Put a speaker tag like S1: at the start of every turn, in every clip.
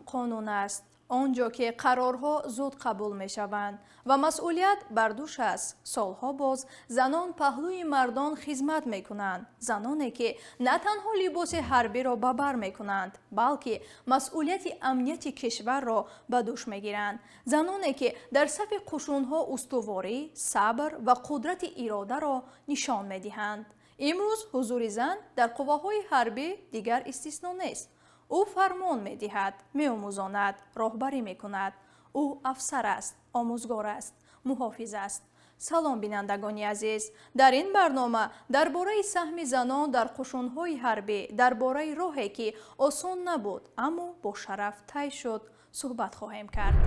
S1: Қонун аст. Он ҷо ки қарорҳо зуд қабул мешаванд ва масъулият бар дӯш аст. Солҳо боз занон паҳлӯи мардон хизмат мекунанд. Заноне ки на танҳо либоси ҳарбиро ба бар мекунанд, балки масъулияти амнияти кишварро ба дӯш мегиранд. Заноне ки дар сафи қушунҳо устуворӣ, сабр ва қудрати иродаро нишон медиҳанд. Имрӯз ҳузури зан дар қувваҳои ҳарбӣ дигар истисно нест. Ӯ фармон медиҳад, меомӯзонад, роҳбарӣ мекунад. Ӯ афсар аст, омӯзгор аст, муҳофиз аст. Салом, бинандагони азиз! Дар ин барнома дар бораи саҳми занон дар қушунҳои ҳарбӣ, дар бораи роҳе ки осон набуд, аммо бо шараф тай шуд, суҳбат хоҳем кард.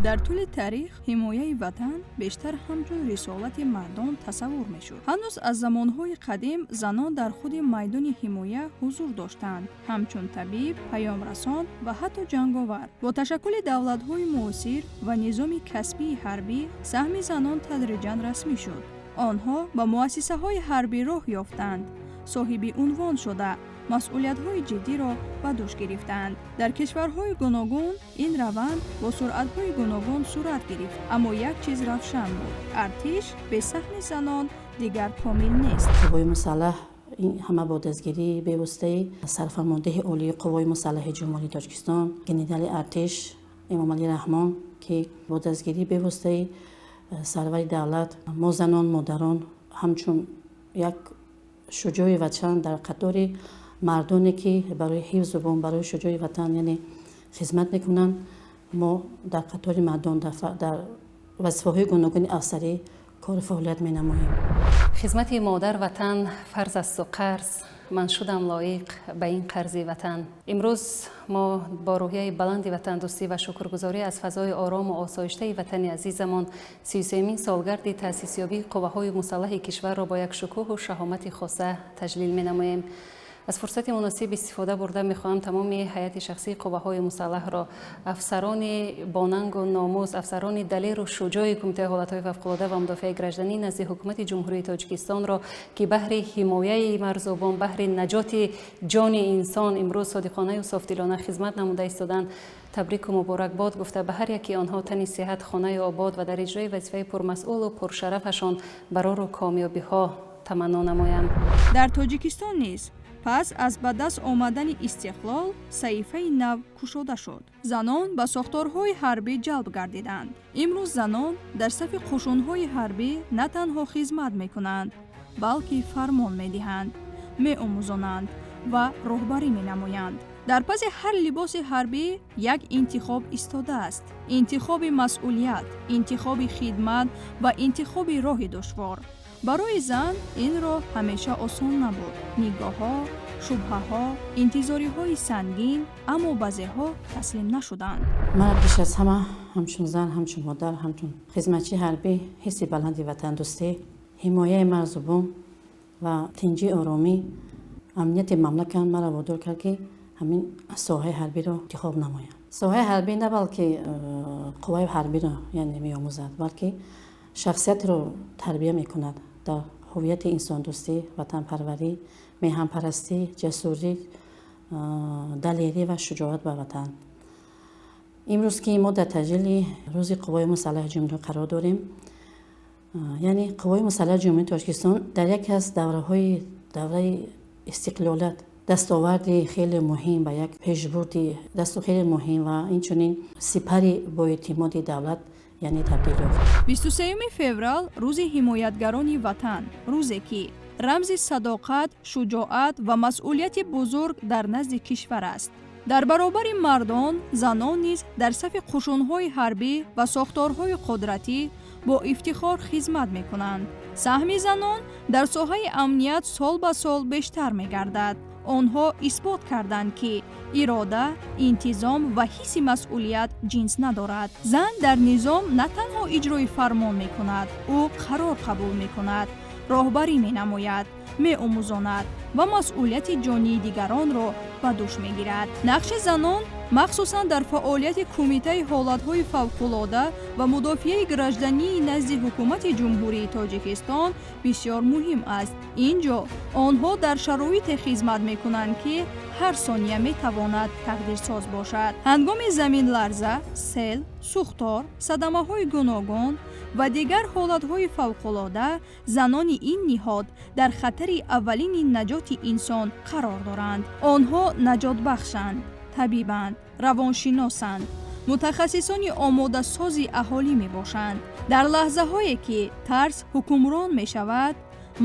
S1: Дар тӯли таърих ҳимояи ватан бештар ҳамчун рисолати мардон тасаввур мешуд. Ҳанӯз аз замонҳои қадим занон дар худи майдони ҳимоя ҳузур доштанд, ҳамчун табиб, паёмрасон ва ҳатто ҷанговар. Бо ташаккули давлатҳои муосир ва низоми касбии ҳарбӣ саҳми занон тадриҷан расмӣ шуд. Онҳо ба муассисаҳои ҳарбӣ роҳ ёфтанд, соҳиби унвон шуда, масъулиятҳои ҷиддиро ба дӯш гирифтанд. Дар кишварҳои гуногун ин раванд бо суръатҳои гуногун сурат гирифт, аммо як чиз равшан буд: артиш бе саҳми занон дигар комил нест.
S2: Қуввои мусаллаҳ ин ҳама бо дастгирии бевоситаи Сарфармондеҳи Олии Қуввои Мусаллаҳи Ҷумҳурии Тоҷикистон, генерали артиш Эмомалӣ Раҳмон, ки бо дастгирии бевоситаи сарвари давлат мо, занон, модарон, ҳамчун як шуҷои ватан дар қатори мардоне, ки барои ҳифзу бом, барои шуҷои ватан, яъне хизмат мекунанд, мо дар қатори мардон дар вазифаҳои гуногуни афсарӣ кору фаъолият менамоем.
S3: Хизмати модар ватан фарз асту қарз, ман шудам лоиқ ба ин қарзи ватан. Имрӯз мо бо рӯҳияи баланди ватандӯстӣ ва шукргузорӣ аз фазои орому осоиштаи ватани азизамон 33-юмин солгарди таъсисёбии қувваҳои мусаллаҳи кишварро бо як шукӯҳу шаҳомати хоса таҷлил менамоем. Аз фурсати муносиб истифода бурда, мехоҳам тамоми ҳайати шахсии қувваҳои мусаллаҳро, афсарони бонангу номус, афсарони далеру шуҷои Кумитаи ҳолатҳои фавқулода ва мудофиаи гражданӣ назди Ҳукумати Ҷумҳурии Тоҷикистонро, ки баҳри ҳимояи марзубон, баҳри наҷоти ҷони инсон имрӯз содиқонаю софдилона хизмат намуда истоданд, табрику муборакбод гуфта, ба ҳар яки онҳо тани сиҳат, хонаи обод ва дар иҷрои вазифаи пурмасъулу пуршарафашон барору комёбиҳо таманно намоям.
S1: Дар Тоҷикистон низ пас аз ба даст омадани истиқлол саҳифаи нав кушода шуд. Занон ба сохторҳои ҳарбӣ ҷалб гардиданд. Имрӯз занон дар сафи қушунҳои ҳарбӣ на танҳо хизмат мекунанд, балки фармон медиҳанд, меомӯзонанд ва роҳбарӣ менамоянд. Дар паси ҳар либоси ҳарбӣ як интихоб истодааст: интихоби масъулият, интихоби хидмат ва интихоби роҳи душвор. Барои зан ин роҳ ҳамеша осон набуд: нигоҳҳо, шубҳаҳо, интизориҳои сангин, аммо баъзеҳо таслим нашуданд.
S2: Мара пеш аз ҳама, ҳамчун зан, ҳамчун модар, ҳамчун хизматчии ҳарбӣ, ҳисси баланди ватандӯстӣ, ҳимояи марзу бум ва тинҷии оромӣ, амнияти мамлакат мара водор кард, ки ҳамин соҳаи ҳарбиро интихоб намоям. Соҳаи ҳарбӣ на балки қувваи ҳарбиро, яъне, меомӯзад, балки шахсиятро тарбия мекунад дар ҳуввияти инсондӯстӣ, ватанпарварӣ, меҳанпарастӣ, ҷасурӣ, далерӣ ва шуҷоат ба ватан. Имрӯз ки мо дар таҷлили Рӯзи Қувваи Мусаллаҳи Ҷумҳурӣ қарор дорем, яъне Қувваи Мусаллаҳи Ҷумҳурии Тоҷикистон дар яке аз давраҳои давраи истиқлолият Дастоварди хеле муҳим ва як пешбурди дасту хеле муҳим ва инчунин сипари боэътимоди давлат, яъне табдил ёфт.
S1: 23 феврал, рӯзи ҳимоятгарони ватан, рӯзе ки рамзи садоқат, шуҷоат ва масъулияти бузург дар назди кишвар аст. Дар баробари мардон занон низ дар сафи қушунҳои ҳарбӣ ва сохторҳои қудратӣ бо ифтихор хизмат мекунанд. Саҳми занон дар соҳаи амният сол ба сол бештар мегардад. Онҳо исбот карданд, ки ирода, интизом ва ҳисси масъулият ҷинс надорад. Зан дар низом на танҳо иҷрои фармон мекунад, ӯ қарор қабул мекунад, роҳбарӣ менамояд, меомӯзонад ва масъулияти ҷонии дигаронро ба дӯш мегирад. Нақши занон, махсусан дар фаъолияти Кумитаи ҳолатҳои фавқулода ва мудофиаи граждании назди Ҳукумати Ҷумҳурии Тоҷикистон, бисёр муҳим аст. Ин ҷо онҳо дар шароите хизмат мекунанд, ки ҳар сония метавонад тақдирсоз бошад. Ҳангоми заминларза, сел, сӯхтор, садамаҳои гуногун ва дигар ҳолатҳои фавқулода занони ин ниҳод дар хатари аввалини наҷоти инсон қарор доранд. Онҳо наҷотбахшанд, табибанд, равоншиносанд, мутахассисони омодасози аҳолӣ мебошанд. Дар лаҳзаҳое ки тарс ҳукмрон мешавад,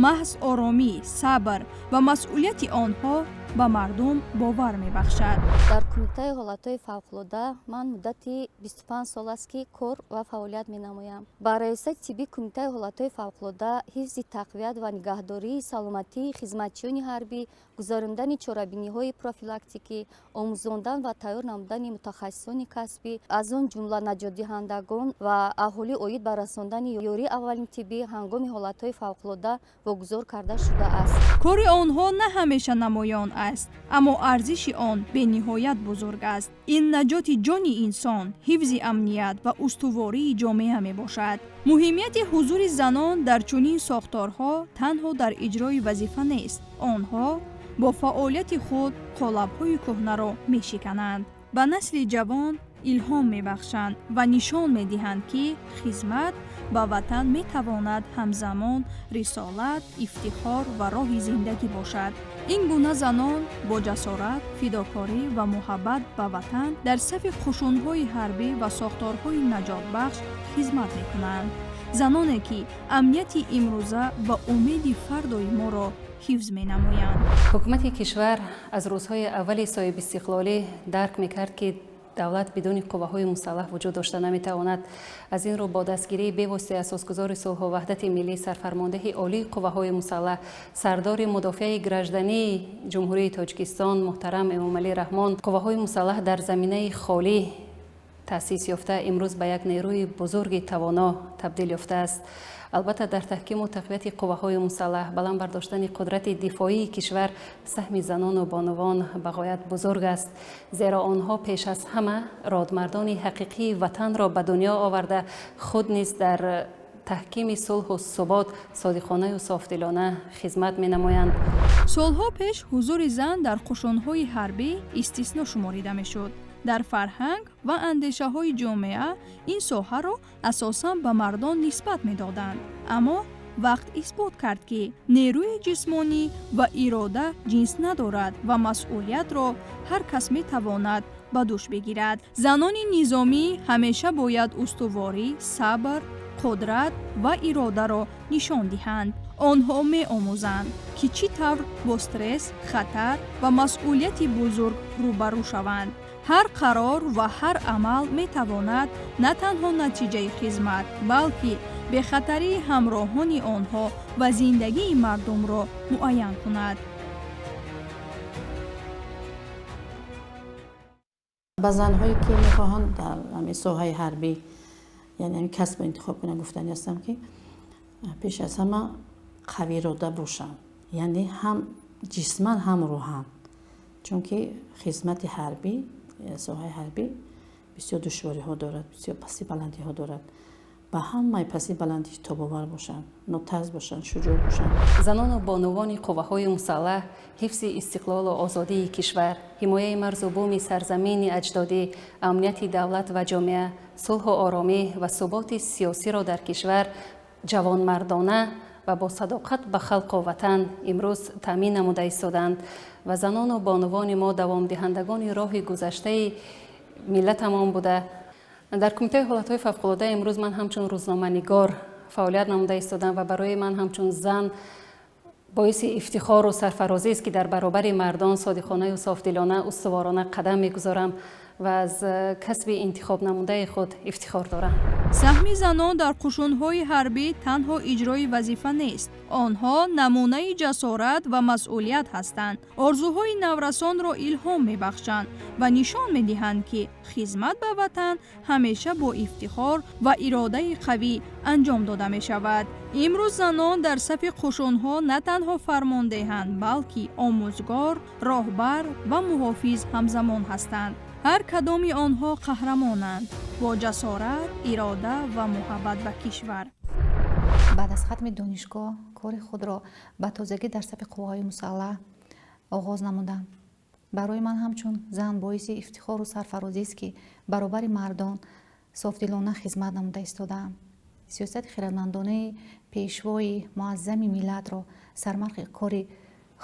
S1: маҳз оромӣ, сабр ва масъулияти онҳо ба мардум бовар мебахшад.
S4: Дар Кумитаи ҳолатҳои фавқулода ман муддати 25 сол аст, ки кор ва фаъолият менамоям. Ба Раёсати тиббии Кумитаи ҳолатҳои фавқулода ҳифзи, тақвият ва нигаҳдории саломатии хизматчиёни ҳарбӣ, гузарондани чорабиниҳои профилактикӣ, омӯзондан ва тайёр намудани мутахассисони касбӣ, аз он ҷумла наҷотдиҳандагон ва аҳолӣ оид ба расондани ёрии аввалини тиббӣ ҳангоми ҳолатҳои фавқулода вогузор карда шудааст.
S1: Кори онҳо на ҳамеша намоён аст, аммо арзиши он бениҳоят бузург аст. Ин наҷоти ҷони инсон, ҳифзи амният ва устувории ҷомеа мебошад. Муҳимияти ҳузури занон дар чунин сохторҳо танҳо дар иҷрои вазифа нест. Онҳо бо фаъолияти худ қолабҳои кӯҳнаро мешикананд, ба насли ҷавон илҳом мебахшанд ва нишон медиҳанд, ки хизмат ба ватан метавонад ҳамзамон рисолат, ифтихор ва роҳи зиндагӣ бошад. Ин гуна занон бо ҷасорат, фидокорӣ ва муҳаббат ба ватан дар сафи қушунҳои ҳарбӣ ва сохторҳои наҷотбахш хизмат мекунанд, заноне ки амнияти имрӯза ва умеди фардои моро ҳифз менамоянд.
S3: Ҳукумати кишвар аз рӯзҳои аввали соҳибистиқлолӣ дарк мекард, ки давлат бидуни қувваҳои мусаллаҳ вуҷуд дошта наметавонад. Аз ин рӯ бо дастгирии бевоситаи асосгузори сулҳу ваҳдати миллӣ, сарфармондеҳи олии қувваҳои мусаллаҳ, сардори мудофиаи граждании Ҷумҳурии Тоҷикистон муҳтарам Эмомалӣ Раҳмон, қувваҳои мусаллаҳ дар заминаи холӣ таъсис ёфта, имрӯз ба як нерӯи бузурги тавоно табдил ёфтааст. Албатта, дар таҳкиму тақвияти қувваҳои мусаллаҳ, баланд бардоштани қудрати дифоии кишвар саҳми занону бонувон ба ғоят бузург аст, зеро онҳо пеш аз ҳама родмардони ҳақиқии ватанро ба дунё оварда, худ низ дар таҳкими сулҳу субот содиқонаю софдилона хизмат менамоянд.
S1: Солҳо пеш ҳузури зан дар қушунҳои ҳарбӣ истисно шуморида мешуд. Дар фарҳанг ва андешаҳои ҷомеа ин соҳаро асосан ба мардон нисбат медоданд. Аммо вақт исбот кард, ки нерӯи ҷисмонӣ ва ирода ҷинс надорад ва масъулиятро ҳар кас метавонад ба дӯш бигирад. Занони низомӣ ҳамеша бояд устуворӣ, сабр, қудрат ва иродаро нишон диҳанд. Онҳо меомӯзанд, ки чӣ тавр бо стресс, хатар ва масъулияти бузург рӯбарӯ шаванд. Ҳар қарор ва ҳар амал метавонад на танҳо натиҷаи хизмат, балки бехатарии ҳамроҳони онҳо ва зиндагии мардумро муайян кунад.
S2: Ба занҳое ки мехоҳанд дар ҳамин соҳаи ҳарбӣ, яъне ҳамин касбро интихоб кунанд, гуфтанӣ ҳастам, ки пеш аз ҳама қавиирода бошанд, яъне ҳам ҷисман, ҳам рӯҳан, чунки хизмати ҳарбӣ, соҳаи ҳарбӣ бисёр душвориҳо дорад, бисёр пасти баландиҳо дорад. Ба ҳамаи пасти баландӣ тобовар бошанд, нотарс бошанд, шуҷоъ бошанд.
S3: Занону бонувони қувваҳои мусаллаҳ ҳифзи истиқлолу озодии кишвар, ҳимояи марзу буми сарзамини аҷдодӣ, амнияти давлат ва ҷомеа, сулҳу оромӣ ва суботи сиёсиро дар кишвар ҷавонмардона Ва бо садоқат ба халқу ватан имрӯз таъмин намуда истодаанд ва занону бонувони мо давомдиҳандагони роҳи гузаштаи миллатамон буда. Дар Кумитаи ҳолатҳои фавқулода имрӯз ман ҳамчун рӯзноманигор фаъолият намуда истодам ва барои ман ҳамчун зан боиси ифтихору сарфарозист, ки дар баробари мардон содиқонаю софдилона, устуворона қадам мегузорам ва аз касби интихобнамудаи худ ифтихор дорам.
S1: Саҳми занон дар қушунҳои ҳарбӣ танҳо иҷрои вазифа нест. Онҳо намунаи ҷасорат ва масъулият ҳастанд, орзуҳои наврасонро илҳом мебахшанд ва нишон медиҳанд, ки хизмат ба ватан ҳамеша бо ифтихор ва иродаи қавӣ анҷом дода мешавад. Имрӯз занон дар сафи қушунҳо на танҳо фармондеҳанд, балки омӯзгор, роҳбар ва муҳофиз ҳамзамон ҳастанд. Ҳар кадоми онҳо қаҳрамонанд бо ҷасорат, ирода ва муҳаббат ба кишвар.
S5: Баъд аз хатми донишгоҳ кори худро ба тозагӣ дар сафи қувваҳои мусаллаҳ оғоз намудам. Барои ман ҳамчун зан боиси ифтихору сарфарозист, ки баробари мардон софдилона хизмат намуда истодаам. Сиёсати хирадмандонаи пешвои муаззами миллатро сармашқи кори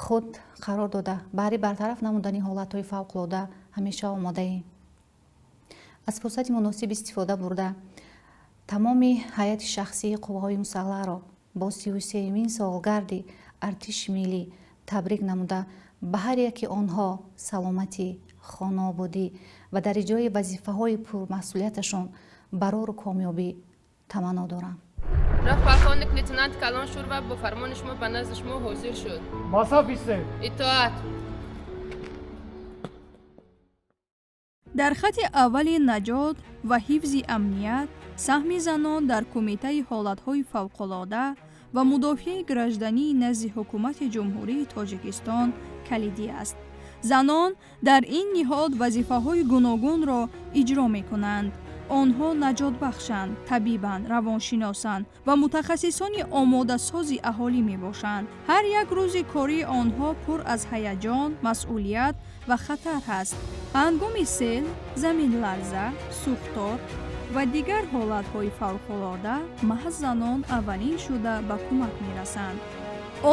S5: худ қарор дода, баҳри бартараф намудани ҳолатҳои фавқулода ҳамеша омодаем. Аз фурсати муносиб истифода бурда, тамоми ҳайати шахсии қувваҳои мусаллаҳро бо 33-юмин солгарди артиши миллӣ табрик намуда, ба ҳар яки онҳо саломатӣ, хонаободӣ ва дар иҷрои вазифаҳои пурмасъулияташон барору комёбӣ таманно дорам.
S6: Полковник лейтенант калон Шурова бо фармони шумо ба назди шумо ҳозир шуд.
S7: Ба саф истед.
S6: Итоат.
S1: Дар хати аввали наҷот ва ҳифзи амният саҳми занон дар Кумитаи ҳолатҳои фавқулода ва мудофиаи граждании назди Ҳукумати Ҷумҳурии Тоҷикистон калидӣ аст. Занон дар ин ниҳод вазифаҳои гуногунро иҷро мекунанд. Онҳо наҷотбахшанд, табибанд, равоншиносанд ва мутахассисони омодасози аҳолӣ мебошанд. Ҳар як рӯзи кории онҳо пур аз ҳаяҷон, масъулият ва хатар ҳаст. Ҳангоми сел, заминларза, сӯхтор ва дигар ҳолатҳои фавқулода маҳз занон аввалин шуда ба кӯмак мерасанд.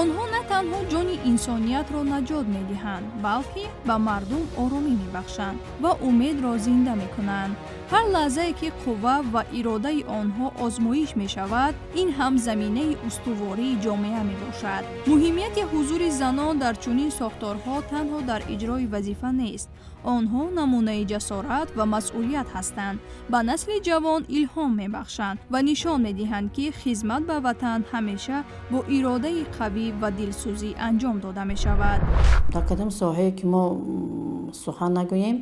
S1: Онҳо на танҳо ҷони инсониятро наҷот медиҳанд, балки ба мардум оромӣ мебахшанд ва умедро зинда мекунанд. Ҳар лаҳзае ки қувва ва иродаи онҳо озмоиш мешавад, ин ҳам заминаи устувории ҷомеа мебошад. Муҳимияти ҳузури занон дар чунин сохторҳо танҳо дар иҷрои вазифа нест. Онҳо намунаи ҷасорат ва масъулият ҳастанд, ба насли ҷавон илҳом мебахшанд ва нишон медиҳанд, ки хизмат ба ватан ҳамеша бо иродаи қавӣ ва дилсӯзӣ анҷом дода мешавад.
S2: Дар кадом соҳае ки мо сухан нагӯем,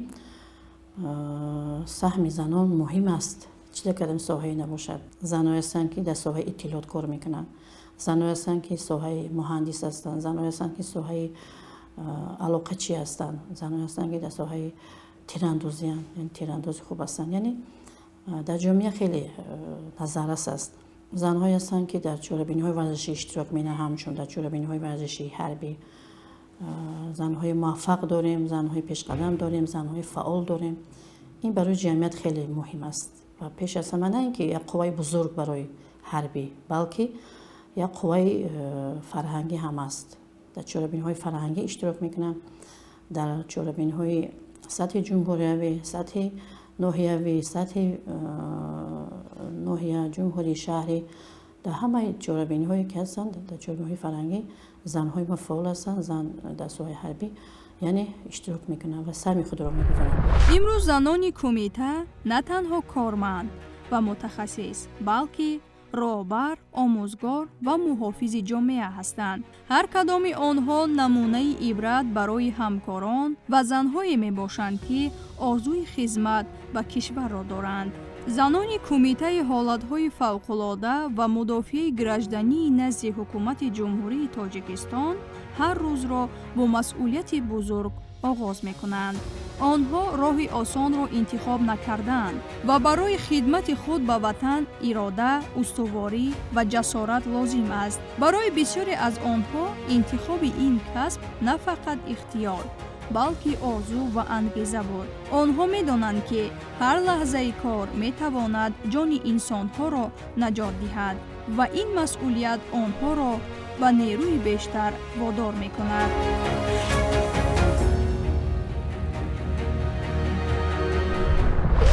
S2: саҳми занон муҳим аст, чӣ дар кадом соҳае набошад. Заное ҳастанд, ки дар соҳаи иттилоот кор мекунанд, заное ҳастанд, ки соҳаи муҳандис ҳастанд, заное ҳастанд, ки соҳаи алоқачӣ ҳастанд, заное ҳастанд, ки дар соҳаи тирандозианд, яъне тирандози хуб ҳастанд. Яъне дар ҷомеа хеле назаррас аст. Занҳое ҳастанд, ки дар чорабиниҳои варзишӣ иштирок менамоянд, ҳамчун дар чорабиниҳои варзишии ҳарбӣ. Занҳои муваффақ дорем, занҳои пешқадам дорем, занҳои фаъол дорем. Ин барои ҷамъият хеле муҳим аст ва пеш аз ҳама на ин ки як қувваи бузург барои ҳарбӣ, балки як қувваи фарҳангӣ ҳам аст. Дар чорабиниҳои фарҳангӣ иштирок мекунанд, дар чорабиниҳои сатҳи ҷумҳуриявӣ, сатҳи ноҳиявӣ, сатҳи ноҳия, ҷумҳурӣ, шаҳрӣ. Дар ҳамаи чорабиниҳое ки ҳастанд, дар чорабиниҳои фарҳангӣ занҳои мо фаъол ҳастанд, зан дар соҳаи ҳарбӣ яъне иштирок мекунанд ва саҳми худро мегузоранд.
S1: Имрӯз занони кумита на танҳо корманд ва мутахассис, балки роҳбар, омӯзгор ва муҳофизи ҷомеа ҳастанд. Ҳар кадоми онҳо намунаи ибрат барои ҳамкорон ва занҳое мебошанд, ки орзуи хизмат ба кишварро доранд. Занони Кумитаи ҳолатҳои фавқулода ва мудофиаи граждании назди Ҳукумати Ҷумҳурии Тоҷикистон ҳар рӯзро бо масъулияти бузург оғоз мекунанд. Онҳо роҳи осонро интихоб накардаанд ва барои хидмати худ ба ватан ирода, устуворӣ ва ҷасорат лозим аст. Барои бисёре аз онҳо интихоби ин касб на фақат ихтиёр, балки орзу ва ангеза буд. Онҳо медонанд, ки ҳар лаҳзаи кор метавонад ҷони инсонҳоро наҷот диҳад. Ва ин масъулият онҳоро ба нерӯи бештар водор мекунад.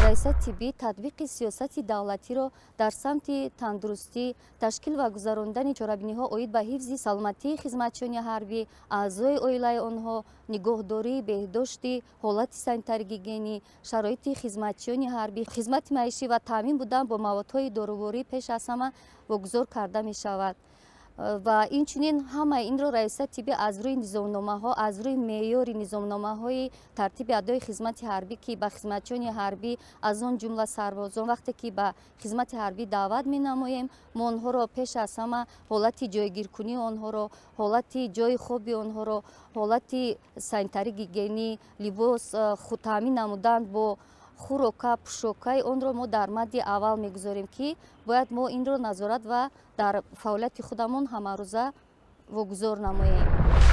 S4: Раёсати тиббӣ татбиқи сиёсати давлатиро дар самти тандурустӣ, ташкил ва гузарондани чорабиниҳо оид ба ҳифзи саломатии хизматчиёни ҳарбӣ, аъзои оилаи онҳо, нигоҳдории беҳдошти ҳолати санитарӣ-гигиенӣ, шароити хизматчиёни ҳарбӣ, хизмати маишӣ ва таъмин будан бо маводҳои доруворӣ пеш аз ҳама вогузор карда мешавад. Ва инчунин ҳамаи инро раёсати тиббӣ аз рӯи низомномаҳо, аз рӯи меъёри низомномаҳои тартиби адои хизмати ҳарбӣ, ки ба хизматчиёни ҳарбӣ, аз он ҷумла сарбозон, вақте ки ба хизмати ҳарбӣ даъват менамоем, мо онҳоро пеш аз ҳама ҳолати ҷойгиркунии онҳоро, ҳолати ҷойи хоби онҳоро, ҳолати санитарӣ-гигиенӣ, либос, таъмин намудан бо хӯрока, пӯшокаи онро мо дар мадди аввал мегузорем, ки бояд мо инро назорат ва дар фаъолияти худамон ҳамарӯза вогузор намоем.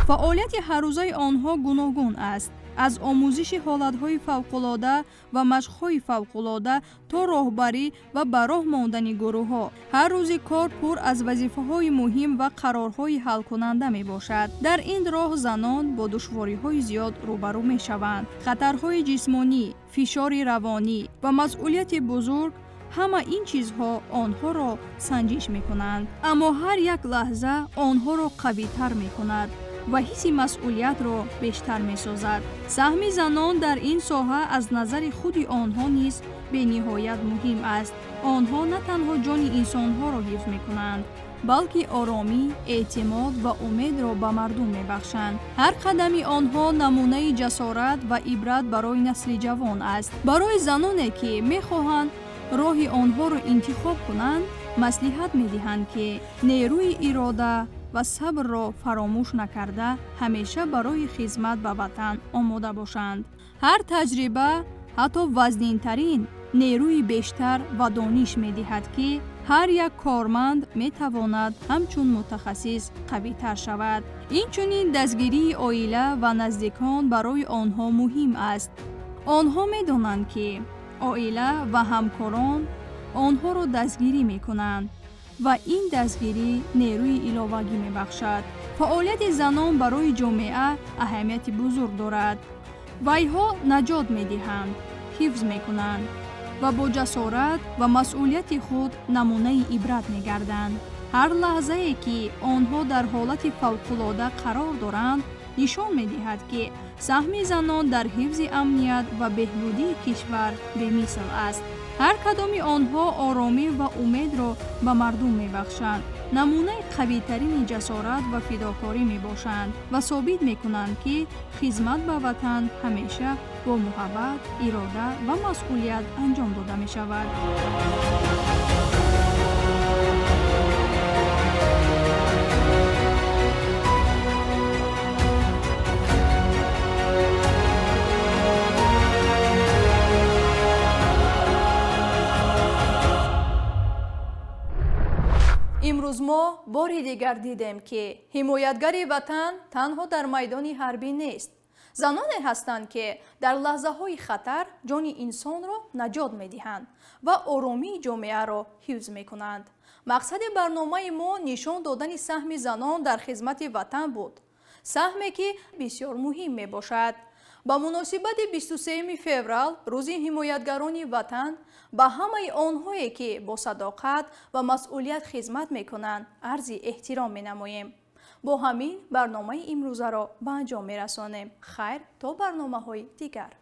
S1: Фаъолияти ҳаррӯзаи онҳо гуногун аст. Аз омӯзиши ҳолатҳои фавқулода ва машқҳои фавқулода то роҳбарӣ ва ба роҳ мондани гурӯҳҳо. Ҳар рӯзи кор пур аз вазифаҳои муҳим ва қарорҳои ҳалкунанда мебошад. Дар ин роҳ занон бо душвориҳои зиёд рӯбарӯ мешаванд. Хатарҳои ҷисмонӣ, фишори равонӣ ва масъулияти бузург ҳама ин чизҳо онҳоро санҷиш мекунанд. Аммо ҳар як лаҳза онҳоро қавитар мекунад ва ҳисси масъулиятро бештар месозад. Саҳми занон дар ин соҳа аз назари худи онҳо низ бениҳоят муҳим аст. Онҳо на танҳо ҷони инсонҳоро ҳифз мекунанд, балки оромӣ, эътимод ва умедро ба мардум мебахшанд. Ҳар қадами онҳо намунаи ҷасорат ва ибрат барои насли ҷавон аст. Барои заноне, ки мехоҳанд роҳи онҳоро интихоб кунанд, маслиҳат медиҳанд, ки нерӯи ирода ва сабрро фаромӯш накарда ҳамеша барои хизмат ба ватан омода бошанд. Ҳар таҷриба, ҳатто вазнинтарин, нерӯи бештар ва дониш медиҳад, ки ҳар як корманд метавонад ҳамчун мутахассис қавитар шавад. Инчунин дастгирии оила ва наздикон барои онҳо муҳим аст. Онҳо медонанд, ки оила ва ҳамкорон онҳоро дастгирӣ мекунанд ва ин дастгирӣ нерӯи иловагӣ мебахшад. Фаъолияти занон барои ҷомеа аҳамияти бузург дорад. Вайҳо наҷот медиҳанд, ҳифз мекунанд ва бо ҷасорат ва масъулияти худ намунаи ибрат мегарданд. Ҳар лаҳзае, ки онҳо дар ҳолати фавқулода қарор доранд, нишон медиҳад, ки саҳми занон дар ҳифзи амният ва беҳбудии кишвар бемисл аст. Ҳар кадоми онҳо оромӣ ва умедро ба мардум мебахшанд, намунаи қавитарини ҷасорат ва фидокорӣ мебошанд ва собит мекунанд, ки хизмат ба ватан ҳамеша бо муҳаббат, ирода ва масъулият анҷом дода мешавад. Имрӯз мо бори дигар дидем, ки ҳимоятгари ватан танҳо дар майдони ҳарбӣ нест. Заноне ҳастанд, ки дар лаҳзаҳои хатар ҷони инсонро наҷот медиҳанд ва оромии ҷомеаро ҳифз мекунанд. Мақсади барномаи мо нишон додани саҳми занон дар хизмати ватан буд. Саҳме, ки бисёр муҳим мебошад. Ба муносибати 23 феврал, рӯзи ҳимоятгарони ватан, ба ҳамаи онҳое, ки бо садоқат ва масъулият хизмат мекунанд, арзи эҳтиром менамоем. Бо ҳамин барномаи имрӯзаро ба анҷом мерасонем. Хайр, то барномаҳои дигар.